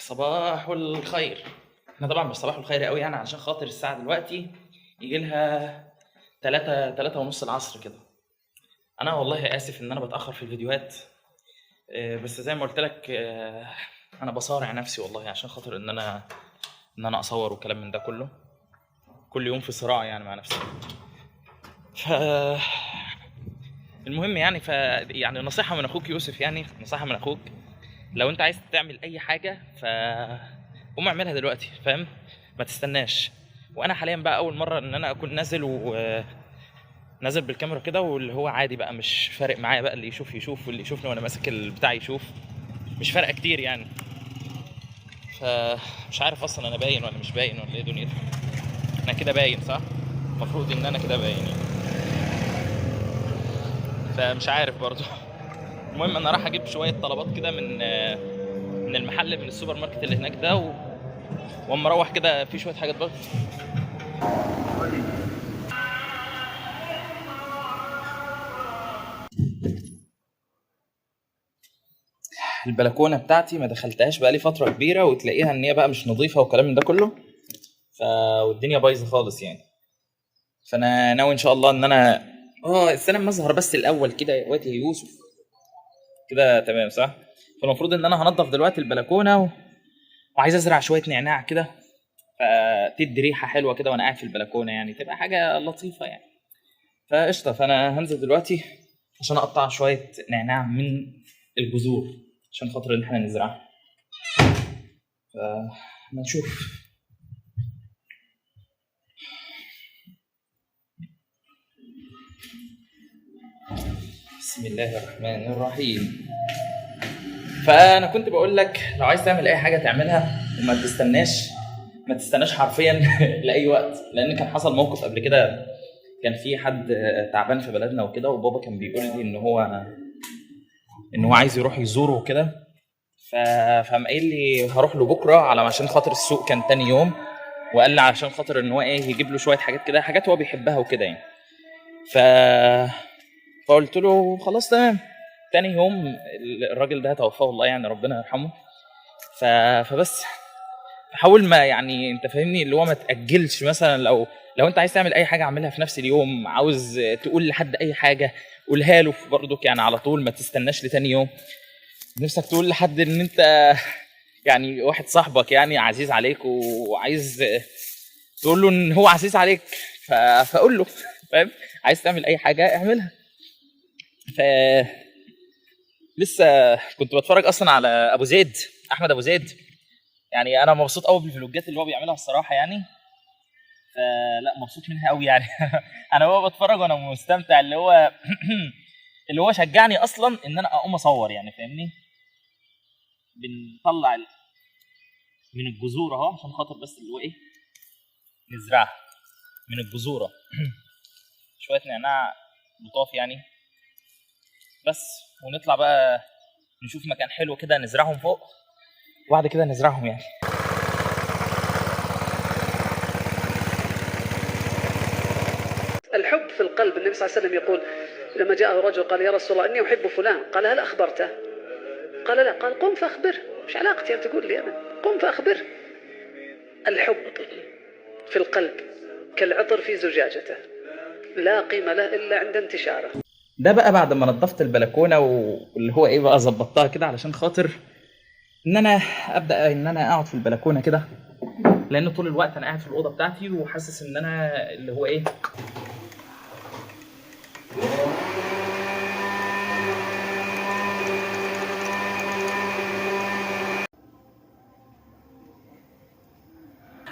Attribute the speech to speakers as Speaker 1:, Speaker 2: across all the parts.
Speaker 1: صباح الخير. احنا طبعا مش صباح الخير قوي يعني، عشان خاطر الساعة دلوقتي يجي لها 3:30 العصر كده. انا والله اسف ان انا بتاخر في الفيديوهات، بس زي ما قلت لك، انا بصارع نفسي والله عشان خاطر ان انا اصور وكلام من ده كله، كل يوم في صراع يعني مع نفسي. ف المهم يعني، يعني نصيحة من اخوك يوسف، يعني نصيحة من اخوك، لو انت عايز تعمل اي حاجة ف قوم اعملها دلوقتي، فاهم؟ ما تستناش. وانا حاليا بقى اول مرة ان انا اكون نازل و نازل بالكاميرا كده، واللي هو عادي بقى مش فارق معايا بقى، اللي يشوف يشوف، واللي يشوفني وانا ماسك البتاع يشوف، مش فارقه كتير يعني. فمش عارف اصلا انا باين ولا مش باين ولا ايه دنيتي. انا كده باين صح؟ المفروض ان انا كده باين يعني، فمش عارف برضو. المهم انا راح اجيب شوية طلبات كده من المحل، من السوبر ماركت اللي هناك ده، واما اروح كده في شوية حاجات برضو. البلكونه بتاعتي ما دخلتهاش بقالي فترة كبيرة، وتلاقيها ان هي بقى مش نظيفة وكلام من ده كله، والدنيا بايظة خالص يعني. فانا ناوي ان شاء الله ان انا استنى اما اظهر بس الاول كده يا واد يا يوسف كده، تمام صح؟ فالمفروض ان انا هنضف دلوقتي البلكونه وعايز ازرع شوية نعناع كده، فتدي ريحه حلوة كده وانا قاعد في البلكونه يعني، تبقى حاجة لطيفة يعني. فقشطه، فانا هنزل دلوقتي عشان اقطع شوية نعناع من الجذور عشان خاطر ان احنا نزرعها. فما نشوف. بسم الله الرحمن الرحيم. فانا كنت بقول لك لو عايز تعمل اي حاجة تعملها وما تستناش، ما تستناش حرفيا لاي وقت. لان كان حصل موقف قبل كده، كان في حد تعبان في بلدنا وكده، وبابا كان بيقول لي ان هو عايز يروح يزوره وكده، فقام قايل لي هروح له بكره على عشان خاطر السوق كان تاني يوم، وقال لي عشان خاطر ان هو ايه يجيب له شوية حاجات كده، حاجات هو بيحبها وكده يعني. فقلت له خلاص تمام. تاني يوم الراجل ده توفاه الله يعني، ربنا يرحمه. فبس حاول ما يعني انت فاهمني، اللي هو ما تاجلش. مثلا لو انت عايز تعمل اي حاجة اعملها في نفس اليوم، عاوز تقول لحد اي حاجة قولها له برضك يعني على طول، ما تستناش لتاني يوم. نفسك تقول لحد ان انت يعني واحد صاحبك يعني عزيز عليك وعايز تقول له ان هو عزيز عليك، فقول له، فاهم؟ عايز تعمل اي حاجة اعملها. ف لسه كنت بتفرج اصلا على ابو زيد، احمد ابو زيد، يعني انا مبسوط قوي بالفلوجات اللي هو بيعملها الصراحة يعني، فلا مبسوط منها قوي يعني. انا بقى بتفرج وانا مستمتع، اللي هو شجعني اصلا ان انا اقوم اصور يعني، فاهمني؟ بنطلع من الجذور اهو عشان خاطر بس اللي هو ايه نزرعها من الجذور شوية نعناع لطاف يعني بس، ونطلع بقى نشوف مكان حلو كده نزرعهم فوق، وبعد كده نزرعهم يعني.
Speaker 2: الحب في القلب. النبي صلى الله عليه وسلم يقول لما جاءه رجل قال يا رسول الله إني أحب فلان، قال هل أخبرته؟ قال لا. قال قم فأخبره. مش علاقتي أن تقول لي أنا، قم فأخبره. الحب في القلب كالعطر في زجاجته، لا قيمة له إلا عند انتشاره.
Speaker 1: ده بقى بعد ما نظفت البلكونة واللي هو إيه بقى ظبطتها كده علشان خاطر إن أنا أبدأ إن أنا أقعد في البلكونة كده، لأن طول الوقت أنا قاعد في الأوضة بتاعتي وحاسس إن أنا اللي هو إيه.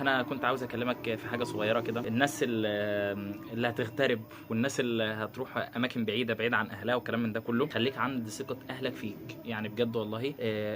Speaker 1: أنا كنت عاوز أكلمك في حاجة صغيرة كده. الناس اللي هتغترب والناس اللي هتروح أماكن بعيدة، بعيدة عن أهلها والكلام من ده كله، خليك عند ثقة أهلك فيك يعني بجد والله.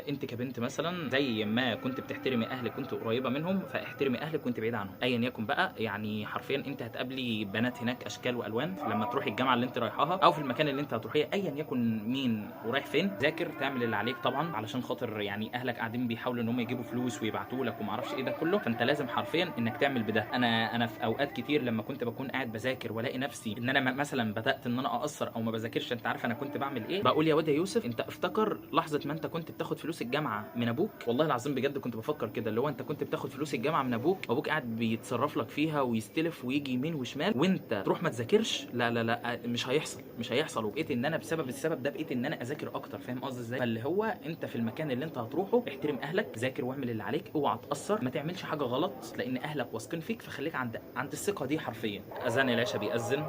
Speaker 1: أنت كبنت مثلا زي ما كنت بتحترمي أهلك وأنت قريبة منهم، فاحترمي أهلك وأنت بعيدة عنهم أيا يكن بقى يعني. حرفيا أنت هتقابلي بنات هناك أشكال وألوان لما تروحي الجامعة اللي أنت رايحاها أو في المكان اللي أنت هتروحيه أيا يكن مين ورايح فين. ذاكر، تعمل اللي عليك طبعا علشان خاطر يعني أهلك قاعدين بيحاولوا إن هم يجيبوا فلوس ويبعتوا لك وما أعرفش إيه ده كله، فأنت لازم لازم حرفيا انك تعمل بده. انا في اوقات كتير لما كنت بكون قاعد بذاكر والاقي نفسي ان انا مثلا بدات ان انا اقصر او ما بذاكرش، انت عارف انا كنت بعمل ايه؟ بقول يا واد يا يوسف انت افتكر لحظة ما انت كنت بتاخد فلوس الجامعة من ابوك. والله العظيم بجد كنت بفكر كده، اللي هو انت كنت بتاخد فلوس الجامعة من ابوك، وابوك قاعد بيتصرف لك فيها ويستلف ويجي يمين وشمال، وانت تروح ما تذاكرش. لا لا لا، مش هيحصل، مش هيحصل. وبقيت ان انا بسبب السبب ده بقيت ان انا اذاكر اكتر، فاهم قصدي ازاي؟ فاللي هو انت في المكان اللي انت هتروحه احترم اهلك، ذاكر واعمل اللي عليك، اوعى تقصر، ما تعملش حاجة غلط، لان اهلك واثقين فيك، فخليك عند الثقة دي حرفيا. اذان العشاء بيأذن،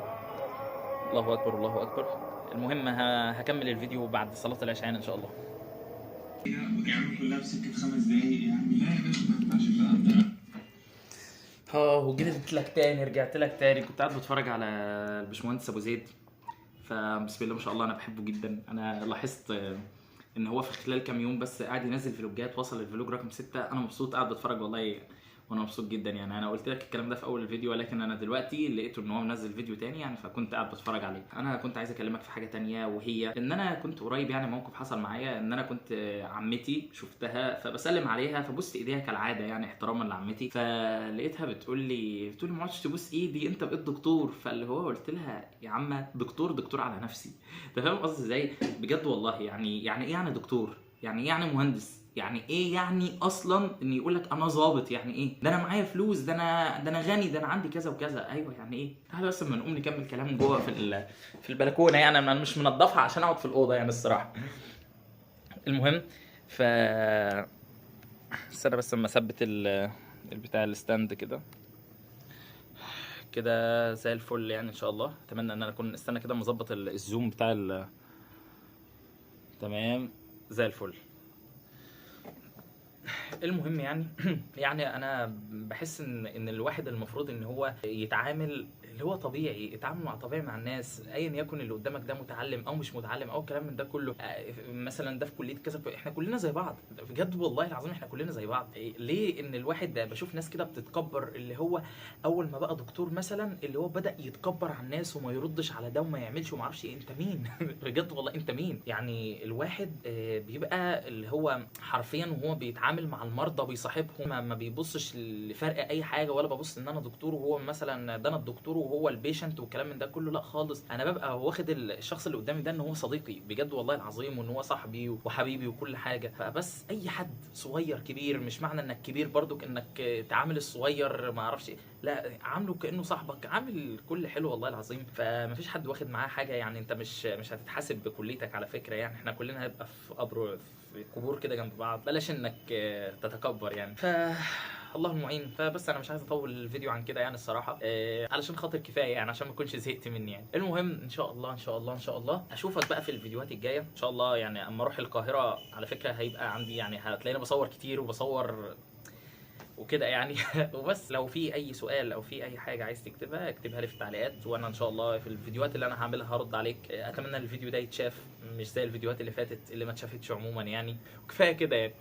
Speaker 1: الله اكبر الله اكبر. المهم هكمل الفيديو بعد صلاة العشاء يعني ان شاء الله.
Speaker 3: وتعمل كلها في سكة 5 دقايق يعني. لا يا باشا، ما ينفعش الكلام ده.
Speaker 1: وجيت لك تاني، رجعت لك تاني. كنت قاعد بتفرج على الباشمهندس ابو زيد، فبسم الله ما شاء الله انا بحبه جدا. انا لاحظت ان هو في خلال كام يوم بس قاعد ينزل فلوجات، وصل ال vlog رقم 6. انا مبسوط قاعد بتفرج والله وانا مبسوط جدا يعني. انا قلت لك الكلام ده في اول الفيديو، ولكن انا دلوقتي لقيته ان هو منزل فيديو تاني يعني، فكنت قاعد بتفرج عليه. انا كنت عايز اكلمك في حاجة تانية، وهي ان انا كنت قريب يعني موقف حصل معايا، ان انا كنت عمتي شفتها فبسلم عليها، فبوست ايديها كالعادة يعني احتراما لعمتي، فلقيتها بتقول لي ما عادش تبوس ايدي، انت بقيت دكتور. فاللي هو قلت لها يا عمه دكتور، دكتور على نفسي. انت فاهم قصدي ازاي؟ بجد والله يعني، يعني ايه يعني دكتور؟ يعني ايه يعني مهندس؟ يعني ايه يعني اصلا ان يقول لك انا ظابط؟ يعني ايه؟ ده انا معايا فلوس، ده انا غني، ده انا عندي كذا وكذا. ايوه يعني ايه؟ تعالى بس اما نقوم نكمل كلام جوه في البلكونه يعني، انا مش منضفها عشان اقعد في الاوضة يعني الصراحة. المهم ف استنى بس اما اثبت البتاع ال stand كده كده زي الفل يعني ان شاء الله. اتمنى ان انا اكون، استنى كده مظبط ال zoom بتاع تمام زي الفل. المهم يعني يعني انا بحس ان الواحد المفروض ان هو يتعامل اللي هو طبيعي، يتعامل مع طبيعي مع الناس، ايا يكن اللي قدامك ده متعلم او مش متعلم او الكلام من ده كله. مثلا ده في كليه كذا، احنا كلنا زي بعض بجد والله العظيم، احنا كلنا زي بعض. ليه ان الواحد ده بشوف ناس كده بتتكبر، اللي هو اول ما بقى دكتور مثلا اللي هو بدا يتكبر على الناس وما يردش على ده وما يعملش وما اعرفش إيه. انت مين؟ بجد والله انت مين؟ يعني الواحد بيبقى اللي هو حرفيا وهو بيتعامل مع المرضى بيصاحبهم، ما بيبصش لفرق اي حاجة، ولا ببص ان انا دكتور وهو مثلا ده انا الدكتور وهو ال patient والكلام من ده كله، لا خالص. انا ببقى واخد الشخص اللي قدامي ده ان هو صديقي بجد والله العظيم، وان هو صاحبي وحبيبي وكل حاجة. فبس اي حد صغير كبير، مش معنى انك كبير برضك انك تعامل الصغير ما اعرفش ايه، لا عامله كانه صاحبك، عامل كل حلو والله العظيم. فمفيش حد واخد معاه حاجة يعني، انت مش هتتحاسب بكليتك على فكرة يعني، احنا كلنا هنبقى في قبر في قبور كده جنب بعض، بلاش انك تتكبر يعني. ف الله المعين. فبس انا مش عايز اطول الفيديو عن كده يعني الصراحة، علشان خاطر كفاية يعني، عشان ما اكونش زهقت مني يعني. المهم ان شاء الله ان شاء الله ان شاء الله اشوفك بقى في الفيديوهات الجاية ان شاء الله يعني. اما اروح القاهرة على فكرة هيبقى عندي يعني، هتلاقيني بصور كتير وبصور وكده يعني. وبس لو في اي سؤال او في اي حاجة عايز تكتبها اكتبها لي في التعليقات، وانا ان شاء الله في الفيديوهات اللي انا هعملها هرد عليك. اتمنى الفيديو ده يتشاف، مش زي الفيديوهات اللي فاتت اللي ما اتشافتش عموما يعني. وكفاية كده يعني.